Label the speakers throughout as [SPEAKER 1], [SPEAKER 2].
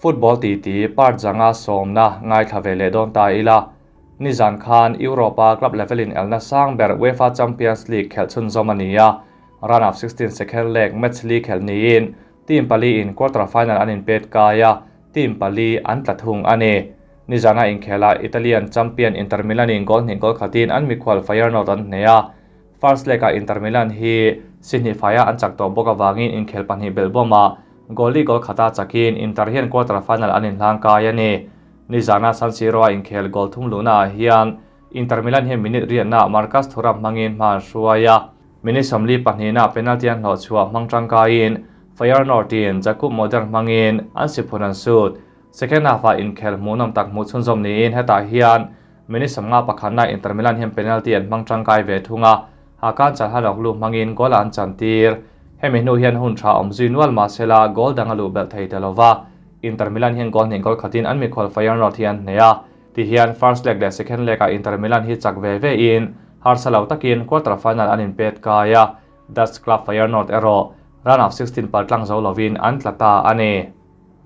[SPEAKER 1] Football titi part zanga sawmna ngaithla ve leh dawn ta ila. Nizan khan Europe-a club level in elna sang ber UEFA Champions League khelh chhunzawm a ni a, round of 16 second leg match li khelh niin team pali in quarter final an inpet kai a, team pali an tla thung a ni. Nizana inkhela Italian champion Inter Milan in goal hnih goal khatin an mikhual Feyenoord an hneh a, First leg-ah Inter Milan hi si hnih faiah an chak tawh bawk avangin inkhel pahnih belh bawmah goal li goal khata chakin Inter hian quarter final an inhlang kai a ni. Nizana San Siro-a inkhel goal thum luhnaah hian Inter Milan hian minute riatnaah Marcus Thuram hmangin hma an hruai a. Minute 42-ah penalty an hlawh chhuah hmang tangkaiin Feyenoord-in Jakub Moder hmangin an si phun an sut. Second half-ah inkhel hmuhnawm tak hmuh chhunzawm niin hetah hian minute 51-ah Inter Milan hian penalty an hmang tangkai ve thung a, Hakan Calhanoglu hmangin goal an chantir. Hemi hnu hian hun tha awm zui nual mahsela goal dang a luh belh thei ta lova, Inter Milan hian goal hnih goal khatin an mikhual Feyenoord hi an hneh a. Tihian first leg leh second leg-ah Inter Milan hi chak ve ve in harsa lo takin quarter final an inpet kai a, Dutch club Feyenoord erawh round of 16 paltlang zo lovin an tla ta a ni.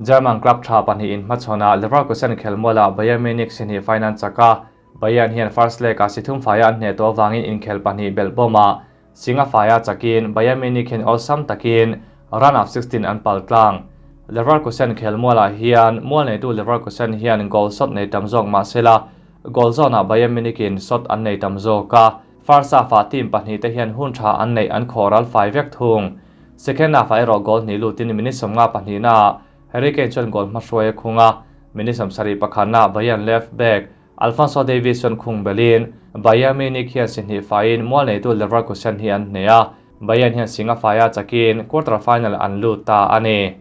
[SPEAKER 1] German club tha pahnih in hmachhawnah Leverkusen khelmualah Bayern Munich si hnih fine an chak a, Bayern hian first leg-ah si thum faia an hneh tawh avangin inkhel pahnih belh bawmah Singa faia chakin Bayern Munich hian awlsam takin round of 16 an paltlang. Leverkusen khelmualah hian mual neitu Leverkusen hian goal shot nei tam zawk mahsela goal zawnah Bayern Munich in shot an nei tam zawk a, first half-ah team pahnih te hian hun tha an neih an khawh ral fai vek thung. Second half-ah erawh goal hnih lutin minute 52-ah Harry Kane chuan goal hmahruai a khung a, minute 71-ah Bayern left back Alphonso Davies chuan khung belin Bayern Munich hian si hnih faiin mual neitu Leverkusen hi an hneh a, Bayern hian singa faia chakin quarter final an lut ta a ni.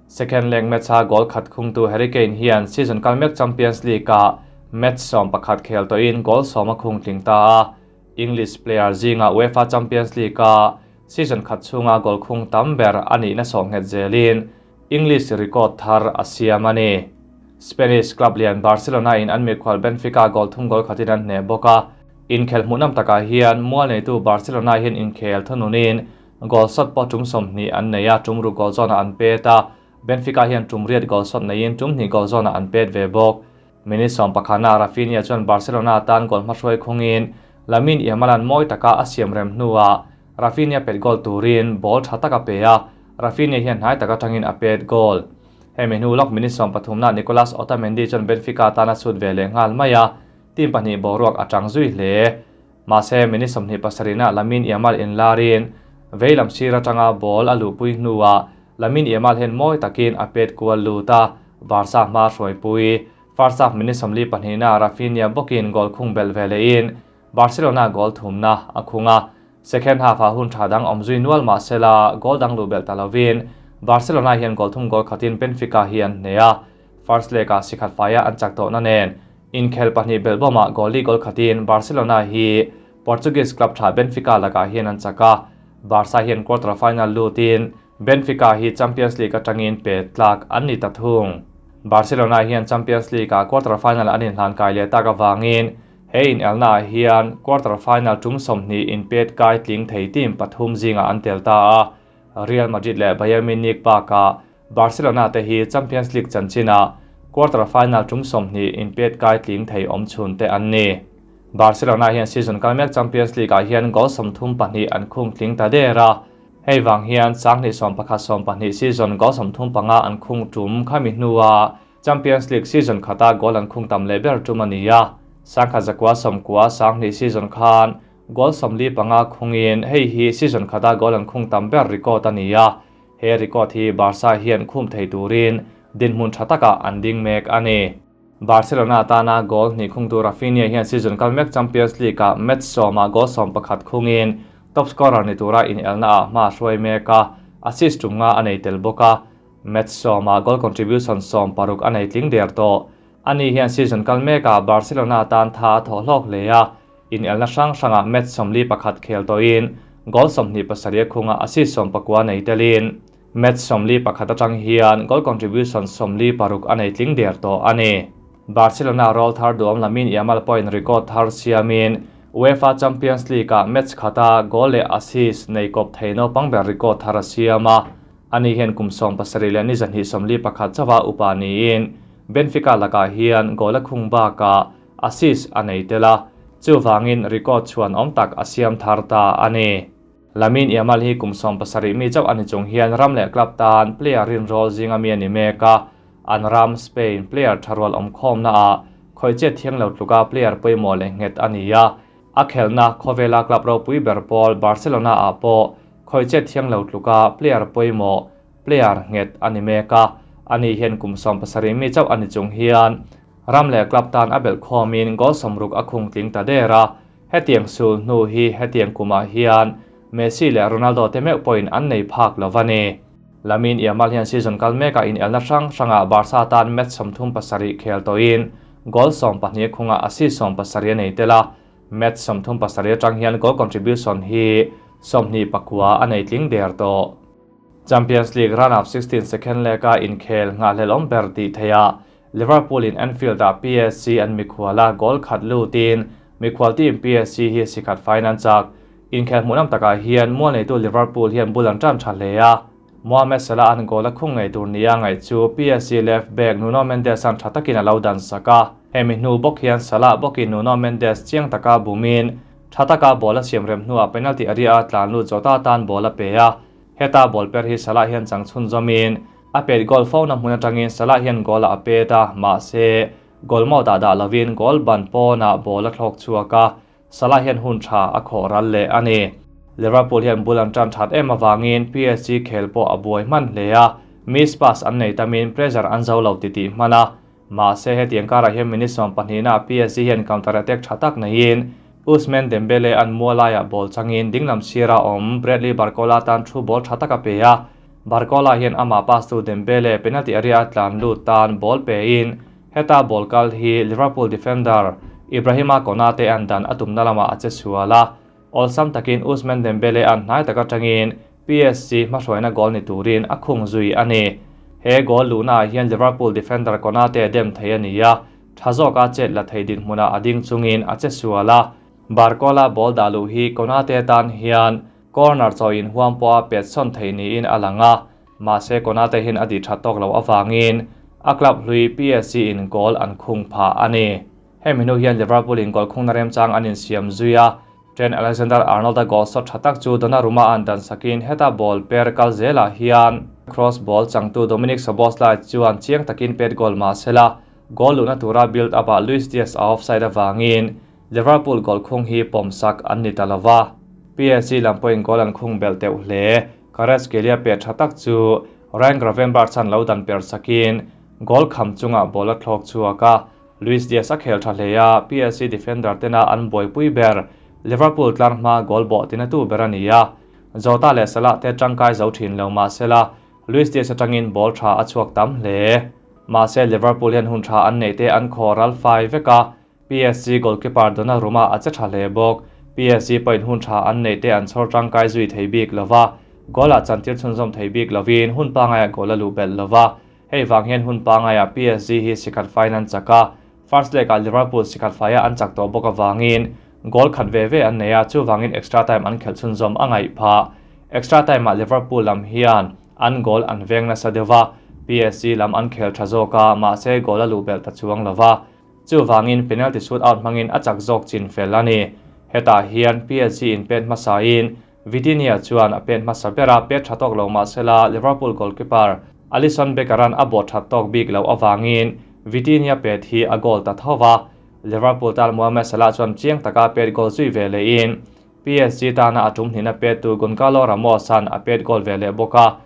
[SPEAKER 1] Second leg match-a goal khat khungtu Harry Kane hian season kal mek Champions League-ah match 11 khel tawhin goal 10 a khung tling ta a, English player zinga UEFA Champions League-a season khat chhunga goal khung tam ber a nihna sawh nghet zelin English record thar a siam a ni. Spanish club lian Barcelona in an mikhual Benfica goal thum goal khatin an hneh bawk a, inkhel hmuhnawm takah hian mual neitu Barcelona hian inkhel thununin goal shot pawh tum 20 an nei a, tum ruk goal zawnah an pet a, Benfica hian tum riat goal shot neiin tum hnih goal zawnah an pet ve bawk. Minute 11-ah Raphinha chuan Barcelona tan goal hmahruai khungin Lamine Yamal-a'n mawi taka a siam rem hnuah Raphinha pet goal turin ball tha tak a pe a, Raphinha hian hnai tak atangin a pet goal. Hemi hnu lawk minute 13-ah Nicolas Otamendi chuan Benfica tan a chhut ve leh nghal mai a, team pahnih boruak a tang zui hle. Mahse minute 27-ah Lamine Yamal inlarin veilam sir atanga ball a luhpui hnuah Lamine Yamal hian mawi takin a pet kual lut a, Barca hma hruaipui. First half minute 42-ah Raphinha bawkin goal khung belh ve lehin Barcelona goal thumna a khung a, second half-ah hun tha dang awm zui nual mahsela goal dang luh belh ta lovin Barcelona hian goal thum goal khatin Benfica hi an hneh a, first leg-ah si khat faia an chak tawhna nen inkhel pahnih belh bawmah goal li goal khatin Barcelona hi Portuguese club tha Benfica lakah hian an chak a, Barca hian quarter final lutin Benfica hi Champions League atangin pe tlak an ni ta thung. Barcelona hian Champions League-ah quarter final an inhlan kai leh tak avangin he in elna hian quarter final tum 20 in pet kai tling thei team pathum zinga an tel ta a, Real Madrid leh Bayern Munich bakah Barcelona te hi Champions League chanchina quarter final tum 20 in pet kai tling thei awm chhun te an ni. Barcelona hian season kal mek Champions League-ah hian goal 32 an khung tling ta der a, hei wang hian 2011-12 season goal 35 an khung tum khami hnuah Champions League season khata goal an khung tam leh ber tum a ni a, 1990 20 season khan goal 45 khungin hei hi season khata goal an khung tam ber record a ni a, he record hi Barca hian khum thei turin dinhmun tha takah an ding mek a ni. Barcelona tana goal hnih khungtu Raphinha hian season kal mek Champions League-ah match 10-ah goal 11 khungin top scorer ni tura in elna ah hma hruai mek a, assist tum nga a nei tel bawk a, match 10-ah goal contribution 16 a nei tling der tawh. Ani hian season kal mekah Barcelona tan tha a thawh hlawk hle a, in elna hrang hrangah match 41 khel tawhin goal 27 khunga assist 19 nei telin match 41 atang hian goal contribution 46 a nei tling der tawh a ni. Barcelona roll thar duam Lamine Yamal point record thar siamin UEFA Champions League-ah match khata goal leh assist nei kawp thei naupang ber record thar a siam a. Ani hian kum 70 leh ni 241 chawa upa niin Benfica lakah hian goal a khung bakah assist a nei tel a, chuvangin record chhuan awm tak a siam thar ta a ni. Lamine Yamal hi kum 70 mi chauh a ni chung hian ram leh club tan player rinrawl zinga mi a ni mek a, an ram Spain player tha rual awm khawmna ah khawih chet thiang lo tluka player pawimawh leh nghet a ni a, a khelhna khawvela club ropui ber pawl Barcelona ah pawh khawih chet thiang lo tluka player pawimawh player nghet a ni mek a, ani hian kum 70 mi chauh a ni chung hian ram leh club tan a belh khawmin goal 60 a khung tling ta der a, hetiang sul hnu hi hetiang kumah hian Messi leh Ronaldo te meuh pawhin an nei phak lo ani. Lamine Yamal hian season kal meka in elna hrang hranga Barca tan match 37 khel toin goal 12 khunga assist 17 a nei tela, match 37 atang hian goal contribution hi 24 a nei tling der to. Champions League round of 16 second lega inkhel nga hlelom ber ti theia Liverpool in Anfield a PSG an mikhuala goal khat lutin mikhual team PSG hi sikhat finance chak inkhel hmunam taka hian mual neitu Liverpool hian bulan tan tha hle a, Mohamed Salah an goal a khung ngei tur nia ngai chu PSG left back Nuno Mendes an tha takin a lo dan saka, hemi hnu bawk hian Salah bawkin Nuno Mendes chiang taka bumin tha taka ball a siam rem hnuah penalty area a tlan lut Jota tan ball a pe a, heta ball per hi Salah hian chang chhun zawmin a pet goal fo na hmun atangin Salah hian goal a pet a, mahse goal mo da da lovin goal ban pawna ball a thlawk chhuak a, Salah hian hun tha a khawh ral leh ani. Liverpool hian bul an tan that em awangin PSG khel pawh a buai hman hle a, miss pass an nei tamin pressure an zo lo ti ti hman a, mahse hetiang karah hian minute 12 na PSG hian counter attack tha tak neiin Ousmane Dembele an mualaiah ball changin dinglam sira awm Bradley Barcola tan thu ball tha tak a pe a, Barcola hian ama pass tu Dembele penalty area tlan lut tan ball pe in heta ball kal hi Liverpool defender Ibrahima Konate an dan atum na lama a che suala, awlsam takin Ousmane Dembele an hnai taka tangin PSG hmahruaina goal ni turin a khung zui ani. He goal luna hian Liverpool defender Konate dem thei ani a, tha zawk a chet la thei din hmuna ading chungin a che suala, Barcola ball dalu hi Konate tan hian corner chawin huam pawh a pet sawn thei niin a lang a, mahse Konate hin a di tha tawk lo awangin a club hlui PSG in goal an khung pha ani. Hemi hnu hian Liverpool in goal khung na remchang an insiam zui a, Trent Alexander-Arnold a goal shot tha tak chu Donnarumma an dan sakin heta ball per kal zelah hian cross ball changtu Dominic Szoboszlai chuan chiang takin pet goal mahsela goal luhna tura build up a Luis Diaz a offside awangin Liverpool goal khung hi pawm sak an ni ta lova. PSG lam pawhin goal an khung bel teuh hle, Kvaratskhelia pe tha tak chu Ryan Gravenberch chan lo dan per sakin goal kham chunga ball a thlawk chhuak a, Luis Diaz a khel tha hle a, PSG defender tena an buaipui ber Liverpool tlar hma goal bawh tina tu ber ani a, Jota leh Salah te tangkai zo thin lo mahsela Luis Diaz atangin ball tha a chhuak tam hle. Mahse Liverpool hian hun tha an nei te an khaw ral fai vek a, PSG goalkeeper Donnarumma a che tha hle bawk. PSG pawhin hun tha an nei te an chhawr tangkai zui thei bik lova, goal a chantir chhunzawm thei bik lovin hun pangaia goal a lu belh lova, hei wang hian hun pangaia PSG hi sikhat fain an chak a, first leg a Liverpool sikhat faia an chak tawh bawk awangin goal khat ve ve an nei a, chuwangin extra time an khelh chhunzawm a ngaih pha. Extra time ah Liverpool lam hian an goal an veng nasa deuha, PSG lam an khel tha zawk a, mahse goal a lu belh ta chuang lova, chuwangin penalty shoot out hmangin a chak zawk chin fel ani. Hetah hian PSG in pen hmasa in Vitinha chuan a pen hmasa bera pet tha tawk lo mahsela Liverpool goalkeeper Alisson Becker-an a bawh that tawk bik lo awangin Vitinha pet hi a goal ta thova, Liverpool tan Mohamed Salah chuan chiang taka pet goal zui ve lehin PSG tana a tum hnina pet tu Goncalo Ramos an a pet goal ve leh bawk a,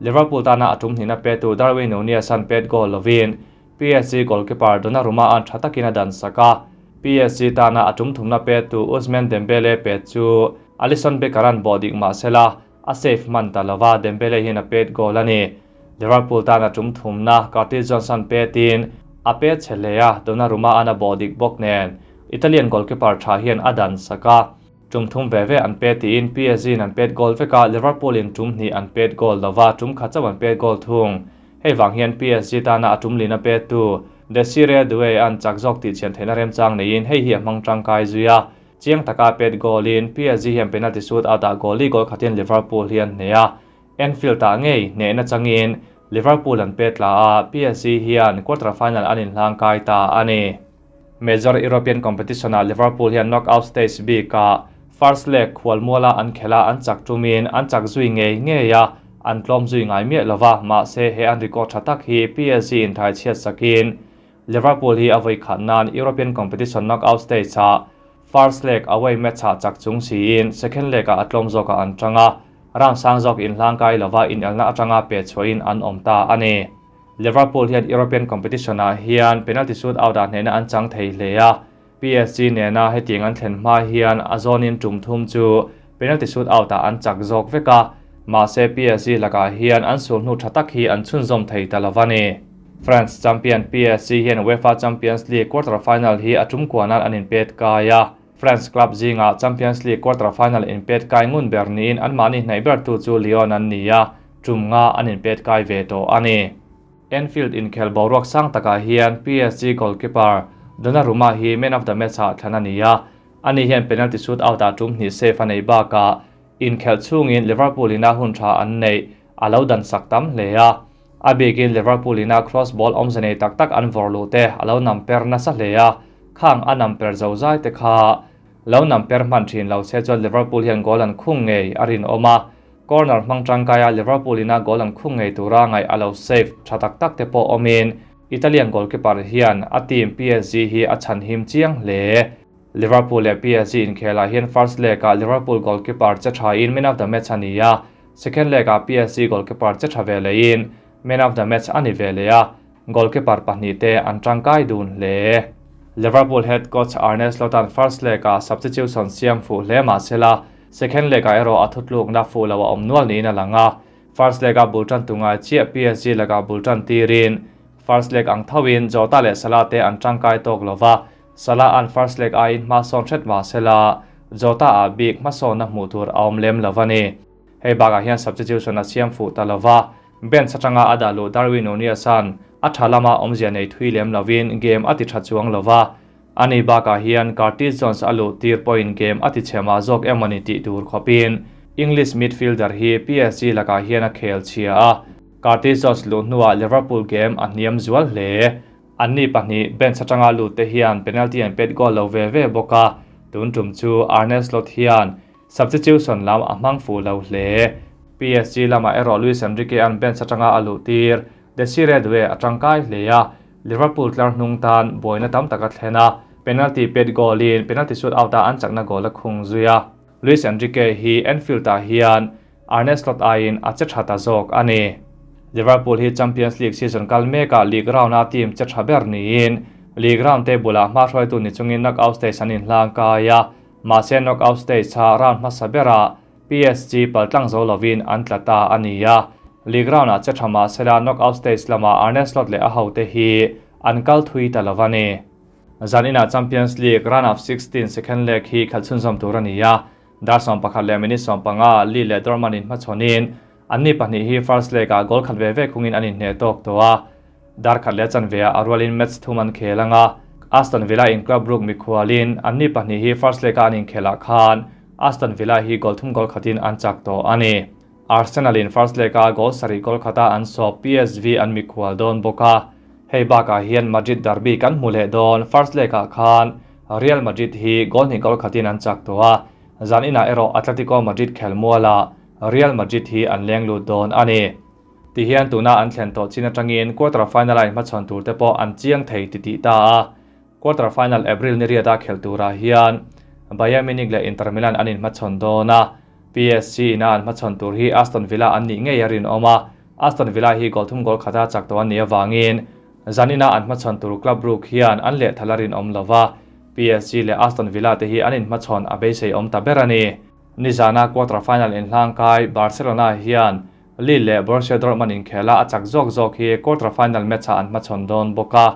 [SPEAKER 1] Liverpool tana a tum hnina pet tu Darwin Nunez an pet goal lovin PSG goalkeeper Donnarumma an tha takin a dan saka, PSG tana a tum thumna pet tu Ousmane Dembele pet chu Alisson Becker an bawh dik mahsela a safe man ta lova, Dembele hian a pet goal ani. Liverpool tana tum thumna Curtis Johnson petin a pet che hle a, Donnarumma an a bawh dik bawk nen Italian goalkeeper tha hian a dan saka, tum thum ve ve an pet tiin PSG in an pet goal veka, Liverpool in tum hnih an pet goal lova, tum khat chauh an pet goal thung. Hei wang hian PSG tana a tum lina pet tu Desire Doue an chak zawk tih chian theihna remchang neiin hei hi a hmang tangkai zui a, chiang taka pet goal in PSG hian penalty shoot out ah goal li goal khatin Liverpool hian hne a. Anfield-ah ngei hnehna changin Liverpool an pet la a, PSG hian quarter-final an inhlang kai ta a ni. Major European competition-ah Liverpool hian knockout stage bikah first leg khualmuala an khelh a, an chak tumin an chak zui ngei ngei a, an tlawm zui ngai miah lo va, mahse he an record tha tak hi PSG in thai chhiat sakin Liverpool hi a vawi khat nan European competition knockout stage-ah first leg away match-ah chak chung siin second leg-ah a tlawm zawkah an tang a, round sang zawk inhlang kai lova inelna atanga pe chhuahin an awm ta a ni. Liverpool hian European competition-ah hian penalty shootout-ah hnehna an chang thei hle a, PSG nena hetiang an thlen hma hian a zawnin tum thum chu penalty shootout-ah an chak zawk vek a, mahse PSG lakah hian an sulhnu tha tak hi an chhunzawm thei ta lo a ni. France champion PSG hian UEFA Champions League quarter-final hi a tum kuanan an inpet kai a, France club zingah Champions League quarter-final inpet kai ngun ber niin anmahni hnaih bertu chu Lyon an ni a, tum nga an inpet kai ve tawh a ni. Anfield inkhel boruak sang takah hian PSG goalkeeper Donnarumma hi man of the match-ah thlan a ni a, ani hian penalty shootout-ah tum hnih save a nei bakah inkhelh chhungin Liverpool ina hun tha an neih a lo dan sak tam hle a. A bikin Liverpool ina cross ball awmze nei tak tak an vawrh luh te a lo nam per nasa hle a, khang a nam per zo zai te kha lo nam per hman thin lo se chuan Liverpool hian goal an khung ngei a rinawm a, corner hmang tangkaia Liverpool ina goal an khung ngei tura ngaih a lo save tha tak tak te pawh awmin Italian goalkeeper hian a team PSG hi a chhan him chiang hle. Liverpool leh PSG inkhelah hian first leg-ah Liverpool goalkeeper che thain man of the match a ni a, second leg-ah PSG goalkeeper che tha ve lehin man of the match a ni ve leh a, goalkeeper pahnih te an tangkai dun hle. Liverpool head coach Arne Slot-a'n first leg-ah substitution siam fuh hle mah sela, second leg-ah erawh a thutlukna fuh lo a awm nual niin a lang a, first leg-a bul tan tu ngai chiah PSG lakah bul tan tirin first leg ang thoin Jota leh Salah te an tangkai tawk lova, Salah an first leg aiin hma sawn hret mah sela, Jota ah bik hmasawnna hmuh tur a awm lem lo a ni. Hei bakah hian substitution a siam fuh ta lova, bench atanga a dah luh Darwin Nunez-a'n a tha lama awmzia nei thui lem lovin game a ti tha chuang lova, ani bakah hian Curtis Jones a luh tir pawhin game a ti chhe mah zawk emawni tih tur khawpin English midfielder hi PSG lakah hian a khel chhia a, Curtis Jones luh hnuah Liverpool game a hniam zual hle. Anni pahnih bench atanga lut te hian penalty an pet goal lo ve ve bawk a, tun tum chu Arne Slot hian substitution lam a hmang fuh lo hle. PSG lamah erawh Luis Enrique an bench atanga a luh tir Desire Doue a tangkai hle a, Liverpool tlar hnung tan buaina tam tak a thlen a, penalty pet goal in penalty shootout ah an chakna goal a khung zui a. Luis Enrique hi Anfield ah hian Arne Slot aiin a che tha ta zawk a ni. Liverpool hi Champions League season kal mekah league round-a team che tha ber niin league round te bulah hma hruaitu ni chungin knockout stage an inhlang kai a, mahse knockout stage-a round hmasa berah PSG paltlang zo lovin an tla ta a ni a. League round-ah che tha mahsela knockout stage lamah Arne Slot leh a hote hi an kal thui ta lo a ni. Zaninah Champions League round of 16 second leg hi khalh chhunzawm tur a ni a, dar 11 leh minute 15 Lille leh Dortmund in hmachhawnin anni pahnih hi first leg-ah goal khat ve ve khungin an inhneh tawk tawh a, dar khat leh chanveah a rualin match thum an khel ang a, Aston Villa in Club Brugge mikhualin anni pahnih hi first leg-a an inkhelah khan Aston Villa hi goal thum goal khatin an chak tawh a ni. Arsenal in first leg-a goal sarih goal khata an sawp PSV an mikhual dawn bawk a, hei bakah hian Madrid derby kan hmu leh dawn. First leg-ah khan Real Madrid hi goal hnih goal khatin an chak tawh a, zan inah erawh Atletico Madrid khelmualah Real Madrid hi an leng lut dawn a ni. Tihian tuna an thlen tawh chin atangin quarter final-a inhmachhawn tur te pawh an chiang thei titih ta a, quarter final April ni riata khel turah hian Bayern Munich leh Inter Milan an inhmachhawn dawn a, PSG ina an hmachhawn tur hi Aston Villa an nih ngei a rinawm a, Aston Villa hi goal thum goal khata chak tawh an nih avangin zanina an hmachhawn tur Club Brugge hian an lehthal a rinawm lo va, PSG leh Aston Villa te hi an inhmachhawn a beisei awm ta ber a ni. Nizana quarter final inhlangkai Barcelona hian Lille leh Borussia Dortmund inkhela a chak zawk zawk hi quarter final match-ah an hmachhawn dawn bawk a,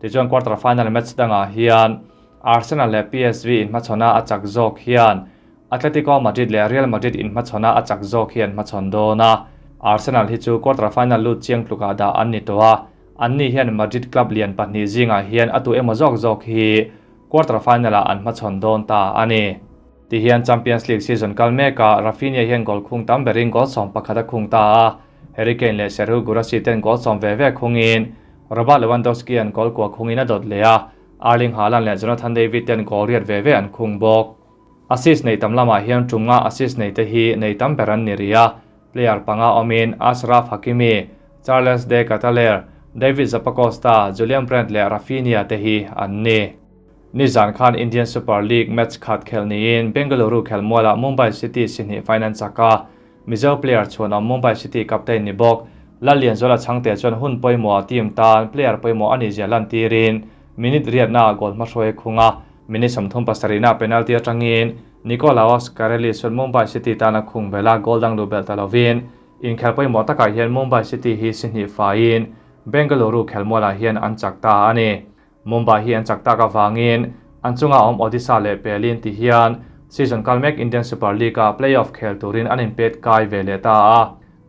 [SPEAKER 1] tichuan quarter final match dangah hian Arsenal leh PSV inhmachhawna a chak zawk hian Atletico Madrid leh Real Madrid inhmachhawna a chak zawk hi an hmachhawn dawn a, Arsenal hi chu quarter final lut chiang tlukah dah an ni tawh a, anni hian Madrid club lian pahnih zingah hian a tu emaw zawk zawk hi quarter final-ah an hmachhawn dawn ta a ni. Tihian Champions League season kal mekah Raphinha hian goal khung tam berin goal 11 a khung ta a, Harry Kane leh Serhou Guirassy ten goal 10 ve ve khungin Robert Lewandowski an goal kua khungin a dawt leh a, Erling Haaland leh Jonathan David ten goal riat ve ve an khung bawk. Assist nei tam lamah hian tum nga assist nei te hi nei tam ber an ni rih a, player panga awmin Achraf Hakimi, Charles De Ketelaere, David Zappacosta, Julian Brandt leh Raphinha te hi an ni. Nizan khan Indian Super League match khat khelh niin Bengaluru khelmualah Mumbai City si hnih fain an chak a, Mizo player chhuanawm Mumbai City captain ni bawk Lallianzuala Chhangte chuan hun pawimawha team tan player pawimawh a nihzia lantirin minute riatnaah goal hmahruai a khung a, minute 37 nah penalty atangin Nikolaos Karelis chuan Mumbai City tan a khung belh a, goal dang luh belh ta lovin inkhel pawimawh takah hian Mumbai City hi si hnih faiin Bengaluru khelmualah hian an chak ta a ni. Mumbai hi an chak tak avangin an chunga awm Odisha leh Pelin ti hian season kal mek Indian Super League-a playoff khel turin an inpet kai ve leh ta a.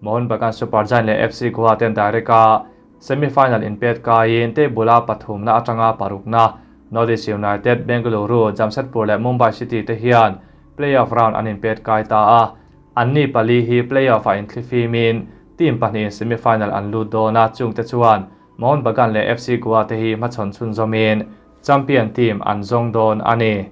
[SPEAKER 1] Mohun Bagan Super Giant leh FC Goa ten direct-a semi-final inpet kaiin table-a pathumna atanga parukna Northeast United, Bengaluru, Jamshedpur leh Mumbai City te hian playoff round an inpet kai ta a. Anni pali hi playoff-ah inthlifim-in team pahnihin semi-final an lut dawn a, chungte chuan Mohun Bagan leh FC Goa te hi hmachhawn chhunzawmin champion team an zawng dawn a ni.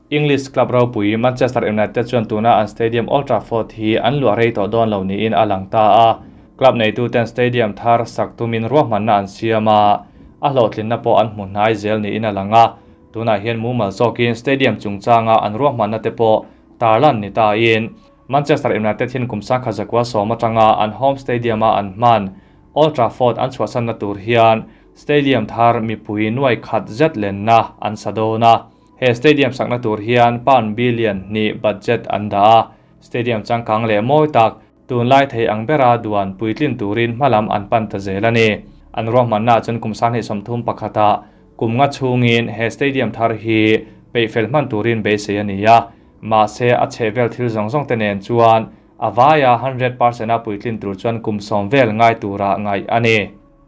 [SPEAKER 1] English club ropui Manchester United chuan tuna an stadium Old Trafford hi an luah rei tawh dawn lo niin a lang ta a. Club neituten stadium thar sak tumin ruahmanna an siam a, a hlawhtlinna pawh an hmu hnai zel niin a lang a. Tunah hian mumal zawkin stadium chungchanga an ruahmanna te pawh tarlan ni tain Manchester United hian kum sangkhat zakua sawm atanga an home stadium-a an hman Old Trafford an chhuahsanna tur hian stadium thar mipui nuai khat zet lenna an sa dawn a. He stadium sakna tur hian pound billion hnih budget an dah a, stadium changkang leh mawi tak tunlai thei ang bera duan puitlin turin hmalam an pan ta zel a ni. An ruahmannaah chuan kum 2031-ah kum nga chhungin he stadium thar hi peihfel hman turin beisei a ni a, mahse a chhehvel thil zawng zawng te nen chuan a vaia 100% a puitlin tur chuan kum 10 vel ngai tura ngaih a ni.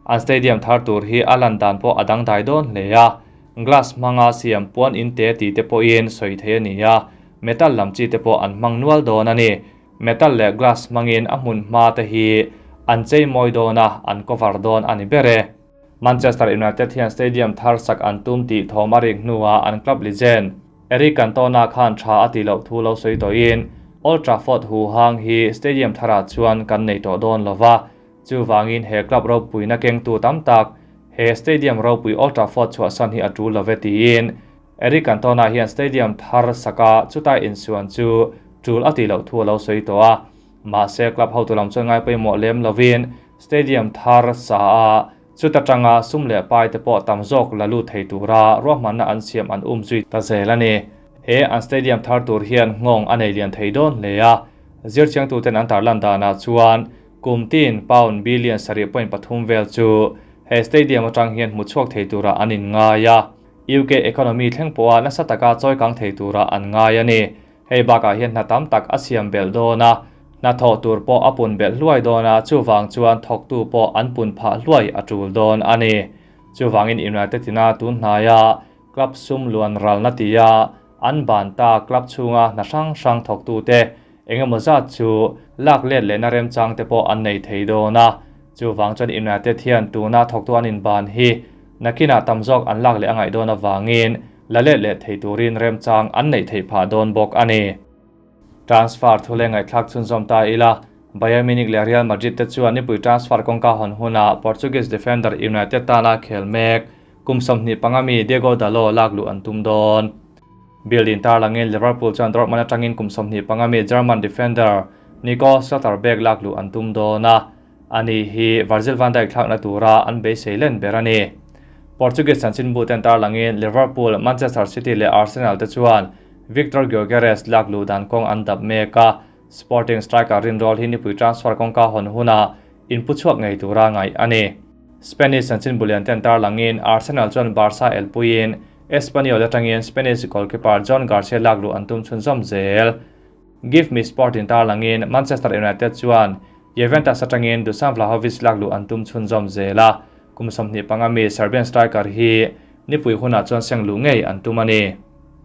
[SPEAKER 1] An stadium thar tur hi a lan dan pawh a dangdai dawn hle a, glass hmanga siam puan in te tih te pawhin sawi thei a ni a, metal lam chi te pawh an hmang nual dawn a ni. Metal leh glass hmangin a hmun hma te hi an chei mawi dawn a, an cover dawn a ni ber e. Manchester United hian stadium thar sak an tum tih thawm a rik hnuah an club legend Eric Cantona khan tha a tih loh thu lo sawi tawhin Old Trafford hu hang hi stadium tharah chuan kan nei tawh dawn lova, chuvangin he club ropuina kengtu tam tak he stadium ropui Old Trafford chhuahsan hi a tul love tiin Eric Cantona hian stadium thar saka chutai insuan chu tul a tih loh thu a lo sawi tawh a. Mahse club hotu lam chuan ngai pawimawh lem lovin stadium thar sa a, chuta tanga sum leh pai te pawh tam zawk la lut thei tura ruahmanna an siam an um zui ta zel a ni. He an stadium thar tur hian nghawng a nei lian thei dawn hle a, zirchiangtuten an tarlan danah chuan kum tin pound billion 7.3 vel chu he stadium atang hian hmu chhuak thei tura an inngai a, UK economy thleng pawha nasa taka chawikang thei tura an ngai a ni. Hei bakah hian hna tam tak a siam belh dawn a, hna thawh tur pawh a pun belh hluai dawn a, chuvang chuan thawktu pawh an pun phah hluai a tul dawn a ni. Chuvangin United ina tun hnaia club sum luan ralna tia an ban ta club chhunga hna hrang hrang thawktute engemaw zat chu lak let lehna remchang te pawh an nei thei dawn a, chuvang chuan United hian tuna thawktu an inban hi nakinah tam zawk an lak leh a ngaih dawn avangin la let leh thei turin remchang an neih theih phah dawn bawk a ni. Transfer thu leh ngaihthlak chhunzawm ta ila, Bayern Munich leh Real Madrid te chuan nipui transfer kawngka hawn hunah Portuguese defender United tana khel mek kum 25 mi Diego Dalot lak luh an tum dawn. Bild in tarlangin Liverpool chuan Dortmund atangin kum 25 mi German defender Nico Schlotterbeck lak luh an tum dawn a, ani hi Virgil van Dijk thlakna tura an beisei len ber a ni. Portuguese chanchinbu ten tarlangin Liverpool, Manchester City leh Arsenal te chuan Victor Gyokeres lak luh dan kawng an dap mek a, Sporting striker rinrawl hi nipui transfer kawngka hawn hunah inpu chhuak ngei tura ngaih a ni. Spanish chanchinbu lian ten tarlangin Arsenal chuan Barca elpuiin Espanyol atangin Spanish goalkeeper Joan Garcia lak luh an tum chhunzawm zel. Give Me Sport in tarlangin Manchester United chuan Juventus atangin Dusan Vlahovic lak luh an tum chhunzawm zel a, kum 25 mi Serbian striker hi nipui hunah chuan seng luh ngei an tum a ni.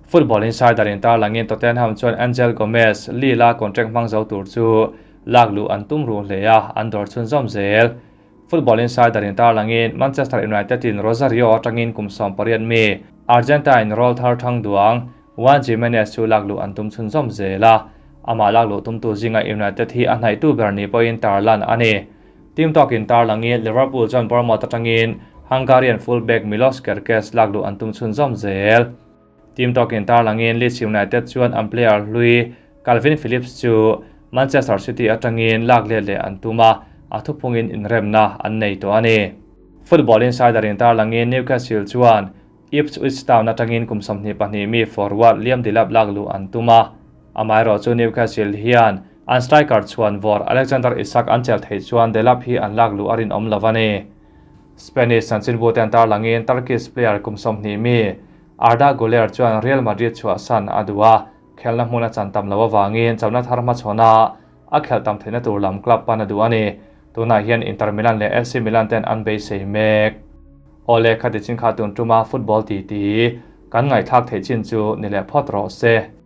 [SPEAKER 1] Football Insider in tarlangin Tottenham chuan Angel Gomes, Lille-a contract hmang zo tur chu lakluh an tum ruh hle a, an dawr chhunzawm zel. Football Insider in tarlangin Manchester United in Rosario atangin kum 18 mi Argentine rawlthar thang duang Juan Jimenez chu lakluh an tum chhunzawm zel a, amah lakluh tumtu zinga United hi a hnaihtu ber ni pawhin tarlan a ni. Team Talk in tarlangin Liverpool chuan Bournemouth atangin Hungarian fullback Milos Kerkez lakluh an tum chhunzawm zel. Team Talk in tarlangin Leeds United chuan an player hlui Kalvin Phillips chu Manchester City atangin lak let leh an tum a, a thuphungin inremna an nei tawh a ni. Football Insider in tarlangin Newcastle chuan Ipswich Town atangin kum 22 mi forward Liam Delap lak luh an tum a, amaherawh chu Newcastle hian an striker chhuan vawr Alexander Isak an chelh theih chuan Delap hi an lak luh a rinawm lo a ni. Spanish chanchinbu te an tarlangin Turkish player kum 20 mi Arda Guler chuan Real Madrid chhuahsan a duh a, khelna hmun a chan tam lo avangin chona thar hmachhawn a khelh tam theihna tur lam club pan a duh a ni. Tunah hian Inter Milan leh AC Milan ten an beisei mek. Awle khati chin kha tun tuma football ti ti kan ngaihthlak theih chin chu ni leh phawt rawh se.